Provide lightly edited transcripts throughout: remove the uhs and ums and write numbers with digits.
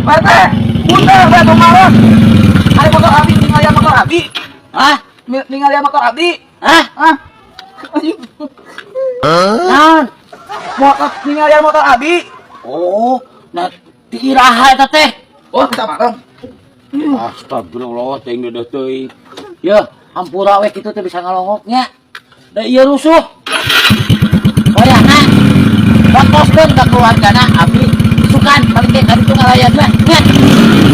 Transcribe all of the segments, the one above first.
Pak RT, punten saya malas. Ada motor abi, ningalian motor abi. Hah? Ningalian motor abi. Hah? Hah? Naon? Motor ningalian motor abi. Oh, nah ti iraha eta teh. Oh, kita bareng. Astagfirullah, teuing deudeuh teuing. Yeuh, hampura we kitu teh bisa ngalongoknya. Da ieu rusuh. Wayahna watoskeun ka keluargana abdi sukan balik ke ka ditu ngalayan mah. Nya.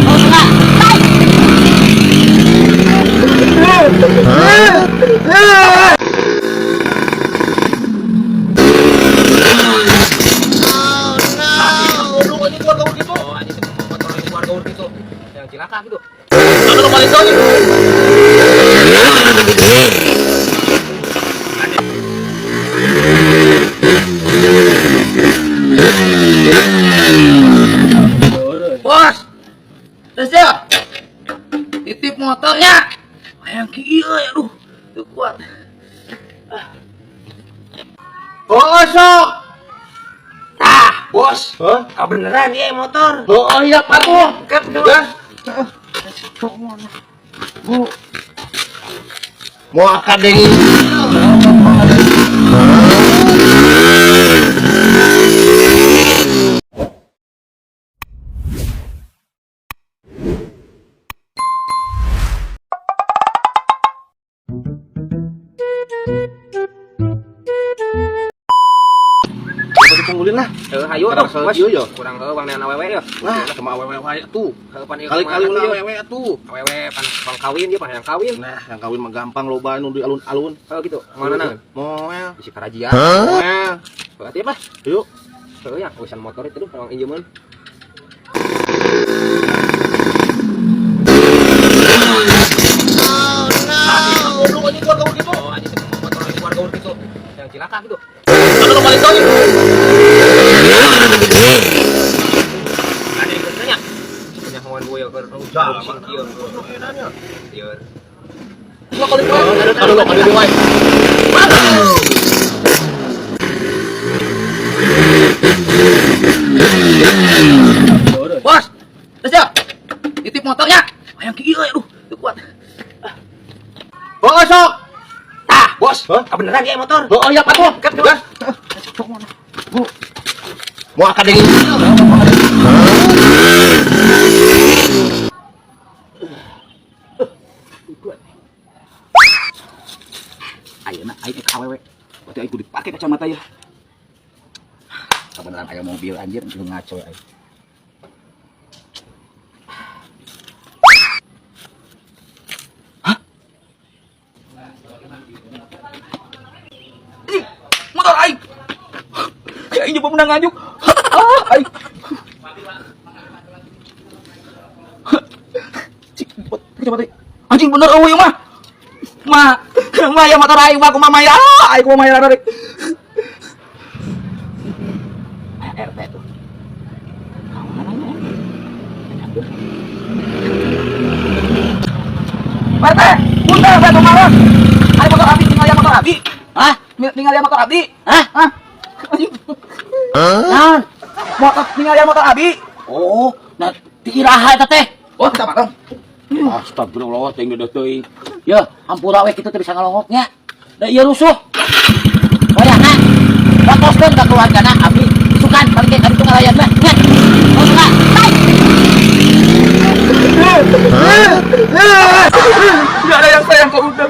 Oh, suka. Goblok anjing keluarga gitu. Oh, anjing motor keluarga gitu. Yang cilaka gitu. Aduh, balik lagi. Bos. Terus ya. Titip motornya. Hayang kieu ya, aduh. Teu kuat. Oh, sok. Ah, bos. Hah? Kebeneran ya motor. Oh, iya, Pak tuh. Kep dulu. Bu. Mau akad deui. Dipunggulin lah. Hayu Kurang tuh, bos. kieu ya. Kurang heuh bang nean awewe ya. Wah, sama awewe wae tuh. Heuh pan ieu Kali-kali kumaha ulah tuh, ieu. awewe atuh. Awewe pan pang kawin dia pan yang kawin. Nah, yang kawin mah gampang loba nu di alun-alun. Heuh gitu. Mana na? Moel. Bisi karajian. Moel. Berarti apa? Yuk. Heuh ya, urusan motor itu tuh orang injeman. Goblok anjing keluarga gitu. Oh, anjing motor keluarga gitu. Yang cilaka gitu. Aduh, balik lagi. Ada yang kerjanya. Punya kawan gue ya keur sing kieu. Ieu. Gua kali poe. Aduh, lo kali wae. Bos. Terus ya. Titip motornya. Hayang kieu ya, aduh. Teu kuat. Oh, sok. Ah, bos. Hah? Kebeneran ya motor. Oh, iya, Pak tuh. Kep dulu. Bu. Mau akad deui. Ayeuna aing ka awewe. Berarti aing kudu dipake kacamata ya. Kebenaran aya mobil anjir nu ngaco aing. Hah? Ih, motor aing. Kayak aing nyoba menang nganjuk. Ah, aing. Cik, kacamata. Anjing bener eueuh mah. Ma, ma ya motor aing mah kumaha ya? Aing kumaha ya rek. RT tuh. Kamana nya? Pak RT, punten saya malas. Ada motor abi, ningalian motor abi. Hah? Ningalian motor abi. Hah? Hah? Naon? Motor ningalian motor abi. Oh, nah ti iraha eta teh. Oh, kita bareng. Astagfirullah, teuing deudeuh teuing. Yeuh, hampura we kitu teh bisa ngalongoknya. Da ieu rusuh. Wayahna watoskeun ka keluargana abdi sukan balik ke ka ditu ngalayan mah. Nya. Oh, suka. Gak ada yang sayang kau udah.